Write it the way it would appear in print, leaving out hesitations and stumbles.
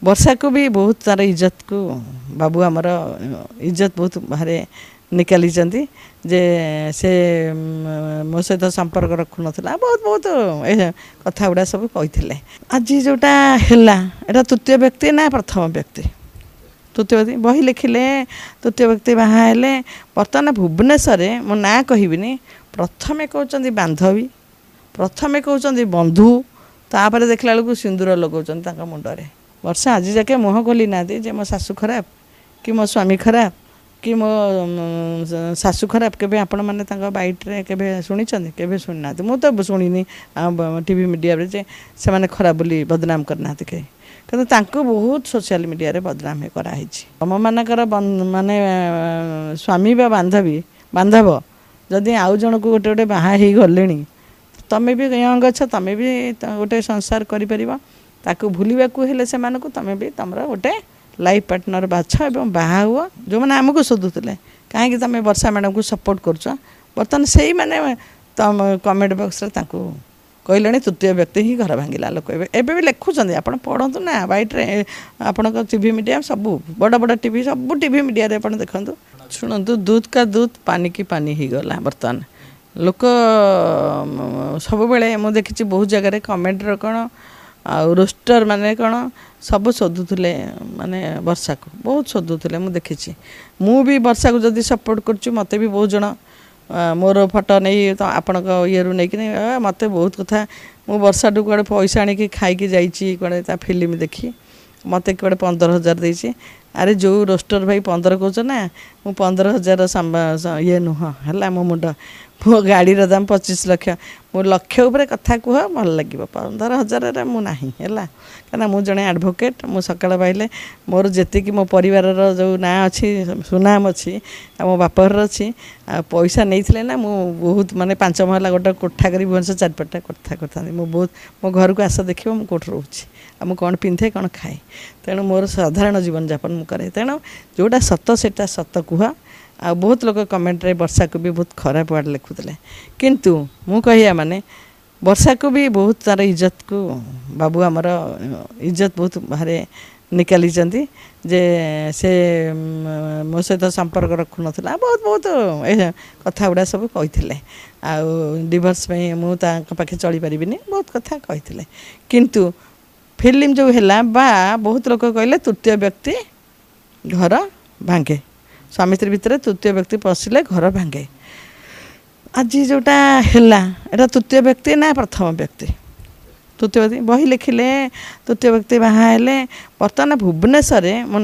ବର୍ଷାକୁ ବି ବହୁତ ତାର ଇଜ୍ଜତକୁ ବାବୁ ଆମର ଇଜ୍ଜତ ବହୁତ ବାହାରେ ନିକାଲିଛନ୍ତି ଯେ ସେ ମୋ ସହିତ ସମ୍ପର୍କ ରଖୁନଥିଲା। ବହୁତ ବହୁତ ଏ କଥା ଗୁଡ଼ା ସବୁ କହିଥିଲେ। ଆଜି ଯେଉଁଟା ହେଲା, ଏଇଟା ତୃତୀୟ ବ୍ୟକ୍ତି ନା ପ୍ରଥମ ବ୍ୟକ୍ତି? ତୃତୀୟ ବ୍ୟକ୍ତି ବହି ଲେଖିଲେ, ତୃତୀୟ ବ୍ୟକ୍ତି ବାହା ହେଲେ। ବର୍ତ୍ତମାନ ଭୁବନେଶ୍ୱରରେ ମୋ ନାଁ କହିବିନି, ପ୍ରଥମେ କହୁଛନ୍ତି ବାନ୍ଧବୀ, ପ୍ରଥମେ କହୁଛନ୍ତି ବନ୍ଧୁ, ତାପରେ ଦେଖିଲା ବେଳକୁ ସିନ୍ଦୁର ଲଗାଉଛନ୍ତି ତାଙ୍କ ମୁଣ୍ଡରେ। ବର୍ଷା ଆଜି ଯାକେ ମୁହଁ ଖୋଲି ନାହାନ୍ତି ଯେ ମୋ ଶାଶୁ ଖରାପ କି ମୋ ସ୍ୱାମୀ ଖରାପ କି ମୋ ଶାଶୁ ଖରାପ। କେବେ ଆପଣମାନେ ତାଙ୍କ ବାଇଟ୍ରେ କେବେ ଶୁଣିଛନ୍ତି? କେବେ ଶୁଣିନାହାନ୍ତି। ମୁଁ ତ ଶୁଣିନି ଟିଭି ମିଡ଼ିଆରେ ଯେ ସେମାନେ ଖରାପ ବୋଲି ବଦନାମ କରିନାହାନ୍ତି କେହି, କିନ୍ତୁ ତାଙ୍କୁ ବହୁତ ସୋସିଆଲ ମିଡ଼ିଆରେ ବଦନାମ କରାହେଇଛି। ତୁମମାନଙ୍କର ମାନେ ସ୍ୱାମୀ ବା ବାନ୍ଧବୀ ବାନ୍ଧବ ଯଦି ଆଉ ଜଣକୁ ଗୋଟେ ଗୋଟେ ବାହା ହେଇଗଲେଣି, ତମେ ବି ୟଙ୍ଗ ଅଛ, ତମେ ବି ଗୋଟେ ସଂସାର କରିପାରିବ। ତାକୁ ଭୁଲିବାକୁ ହେଲେ ସେମାନଙ୍କୁ ତମେ ବି ତମର ଗୋଟେ ଲାଇଫ୍ ପାର୍ଟନର ବାଛ ଏବଂ ବାହା ହୁଅ। ଯେଉଁମାନେ ଆମକୁ ଶୋଧୁଥିଲେ କାହିଁକି ତମେ ବର୍ଷା ମ୍ୟାଡ଼ାମକୁ ସପୋର୍ଟ କରୁଛ, ବର୍ତ୍ତମାନ ସେଇମାନେ ତମ କମେଣ୍ଟ ବକ୍ସରେ ତାଙ୍କୁ କହିଲେଣି ତୃତୀୟ ବ୍ୟକ୍ତି ହିଁ ଘର ଭାଙ୍ଗିଲା। ଲୋକ ଏବେ ଏବେ ବି ଲେଖୁଛନ୍ତି, ଆପଣ ପଢ଼ନ୍ତୁ ନା ବାଇଟ୍ରେ। ଆପଣଙ୍କ ଟିଭି ମିଡ଼ିଆ ସବୁ ବଡ଼ ବଡ଼ ଟିଭି, ସବୁ ଟିଭି ମିଡ଼ିଆରେ ଆପଣ ଦେଖନ୍ତୁ, ଶୁଣନ୍ତୁ। ଦୁଧ କା ଦୁଧ ପାନି କି ପାନି ହେଇଗଲା। ବର୍ତ୍ତମାନ ଲୋକ ସବୁବେଳେ ମୁଁ ଦେଖିଛି ବହୁତ ଜାଗାରେ କମେଣ୍ଟର କ'ଣ ଆଉ ରୋଷ୍ଟର ମାନେ କ'ଣ ସବୁ ଶୋଧୁଥିଲେ, ମାନେ ବର୍ଷାକୁ ବହୁତ ଶୋଧୁଥିଲେ, ମୁଁ ଦେଖିଛି। ମୁଁ ବି ବର୍ଷାକୁ ଯଦି ସପୋର୍ଟ କରୁଛି, ମୋତେ ବି ବହୁତ ଜଣ ମୋର ଫଟୋ ନେଇ ତ ଆପଣଙ୍କ ଇଏରୁ ନେଇକିନି ମୋତେ ବହୁତ କଥା। ମୁଁ ବର୍ଷାଠୁ କୁଆଡ଼େ ପଇସା ଆଣିକି ଖାଇକି ଯାଇଛି କୁଆଡ଼େ ତା ଫିଲ୍ମ ଦେଖି, ମୋତେ କୁଆଡ଼େ 15,000 ଦେଇଛି। ଆରେ ଯେଉଁ ରୋଷ୍ଟର ଭାଇ 15 କହୁଛ ନା, ମୁଁ 15,000 ଇଏ ନୁହଁ ହେଲା। ମୋ ମୁଣ୍ଡ, ମୋ ଗାଡ଼ିର ଦାମ 25 ଲକ୍ଷ। ମୁଁ ଲକ୍ଷ ଉପରେ କଥା କୁହ, ଭଲ ଲାଗିବ। 15,000ରେ ମୁଁ ନାହିଁ ହେଲା, କାହିଁକିନା ମୁଁ ଜଣେ ଆଡ଼ଭୋକେଟ୍। ମୁଁ ସକାଳ ପାଇଲେ ମୋର ଯେତିକି ମୋ ପରିବାରର ଯେଉଁ ନାଁ ଅଛି, ସୁନାମ ଅଛି, ଆଉ ମୋ ବାପଘର ଅଛି। ଆଉ ପଇସା ନେଇଥିଲେ ନା ମୁଁ ବହୁତ ମାନେ 5 ମହଲା ଗୋଟେ କୋଠା କରି ଭୁବନେଶ୍ୱର ଚାରିପଟଟା କଥା କରିଥାନ୍ତି। ମୁଁ ବହୁତ ମୋ ଘରକୁ ଆସ, ଦେଖିବ ମୁଁ କେଉଁଠି ରହୁଛି ଆଉ ମୁଁ କ'ଣ ପିନ୍ଧେ, କ'ଣ ଖାଏ। ତେଣୁ ମୋର ସାଧାରଣ ଜୀବନଯାପନ ମୁଁ କରେ। ତେଣୁ ଯେଉଁଟା ସତ ସେଇଟା ସତ କୁହ। ଆଉ ବହୁତ ଲୋକ କମେଣ୍ଟରେ ବର୍ଷାକୁ ବି ବହୁତ ଖରାପ ୱାର୍ଡ଼ ଲେଖୁଥିଲେ, କିନ୍ତୁ ମୁଁ କହିବା ମାନେ ବର୍ଷାକୁ ବି ବହୁତ ତାର ଇଜ୍ଜତକୁ ବାବୁ ଆମର ଇଜ୍ଜତ ବହୁତ ବାହାରେ ନିକାଲିଛନ୍ତି ଯେ ସେ ମୋ ସହିତ ସମ୍ପର୍କ ରଖୁନଥିଲା। ବହୁତ ବହୁତ ଏ କଥା ଗୁଡ଼ା ସବୁ କହିଥିଲେ। ଆଉ ଡିଭୋର୍ସ ପାଇଁ ମୁଁ ତାଙ୍କ ପାଖେ ଚଳିପାରିବିନି, ବହୁତ କଥା କହିଥିଲେ। କିନ୍ତୁ ଫିଲ୍ମ ଯେଉଁ ହେଲା ବା ବହୁତ ଲୋକ କହିଲେ ତୃତୀୟ ବ୍ୟକ୍ତି ଘର ଭାଙ୍ଗେ, ସ୍ୱାମୀ ସ୍ତ୍ରୀ ଭିତରେ ତୃତୀୟ ବ୍ୟକ୍ତି ପଶିଲେ ଘର ଭାଙ୍ଗେ। ଆଜି ଯେଉଁଟା ହେଲା, ଏଇଟା ତୃତୀୟ ବ୍ୟକ୍ତି ନା ପ୍ରଥମ ବ୍ୟକ୍ତି? ତୃତୀୟ ବ୍ୟକ୍ତି ବହି ଲେଖିଲେ, ତୃତୀୟ ବ୍ୟକ୍ତି ବାହା ହେଲେ। ବର୍ତ୍ତମାନ ଭୁବନେଶ୍ୱରରେ ମୋ